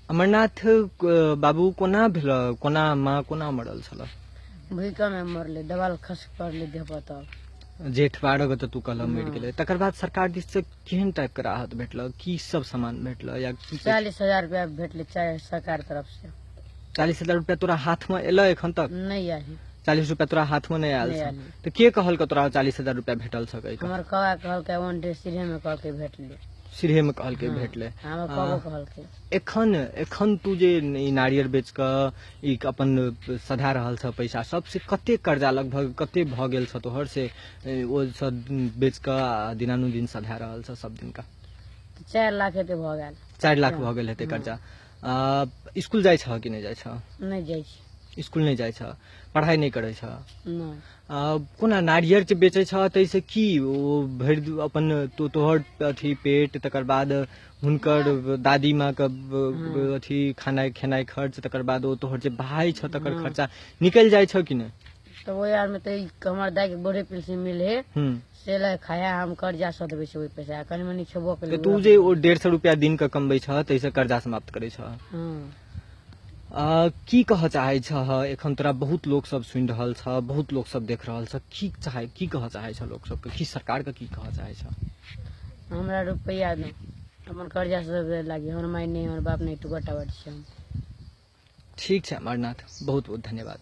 अमरनाथ बाबू कोना भेल, कोना माँ कोना मरल छल? भूकंप में मरले, देवाल खस पड़ले देह पर तब। जेठ 12 गते तू कहल मरि गेलै। तकर बाद सरकार दिस से केहन टाइप के राहत भेटल, की सब सामान भेटल? या की 40,000 रुपया भेटले चाहे सरकार तरफ से। 40,000 रुपया तोरा हाथ में एल एखन तक? नहीं आयल। 40 रुपया तोरा हाथ में नहीं आयल? नहि आयल। तऽ के कहलक तोरा 40,000 रुपया भेटल सकै? हमर कौआ कहलकै, वन डे सीढ़े में कहलकै भेटले। सीढ़े में कहलकै भेटले? हमर कौओ कहलकै। एखन एखन तू जे ई नारियर बेच कऽ ई अपन सधा रहल छ पैसा सब, से कते कर्जा लगभग कते भऽ गेल छ तोहर, से ओ सब बेच कऽ आ दिनानुदिन सधा रहल छ सब दिन का? 4 लाख हेतै भऽ गेल। 4 लाख भऽ गेल हेतै कर्जा। स्कूल जाइ छ कि नहि जाइ छ? नहि जाइ छी। स्कूल नहि जाइ छ, पढ़ाइ नहि करै छ? नहि। कोना नारियर जे बेचै छ ताहिसँ की ओ भरि अपन तोहर अथी पेट, तकर बाद हुनकर दादी माँ के अथी खानाइ खेनाइ खर्च, तकर बाद ओ तोहर जे भाय छ तकर खर्चा निकलि जाइ छ कि नहि? तऽ ओहि आरमे तऽ हमर दाइके बूढ़े पेंशन मिले से लए खाया, हम कर्जा सधबै छी ओहि पैसा, कनि मनि खेबो केलियै। तऽ तू जे ओ 150 रुपया दिन के कमबै छ ताहिसँ कर्जा समाप्त करै छ? की कहऽ चाहै छह? एखन तोरा बहुत लोक सब सुनि रहल छ, बहुत लोक सब देख रहल छ, की चाहे की कहऽ चाहै छ लोक सबके, की सरकार के की कहऽ चाहै छ? हमरा रुपैआ दो, अपन कर्जा सधबै लागी। हमर माय नहि, हमर बाप नहि, टुकड़ टाबर छी हम। ठीक छै अमरनाथ, बहुत बहुत धन्यवाद।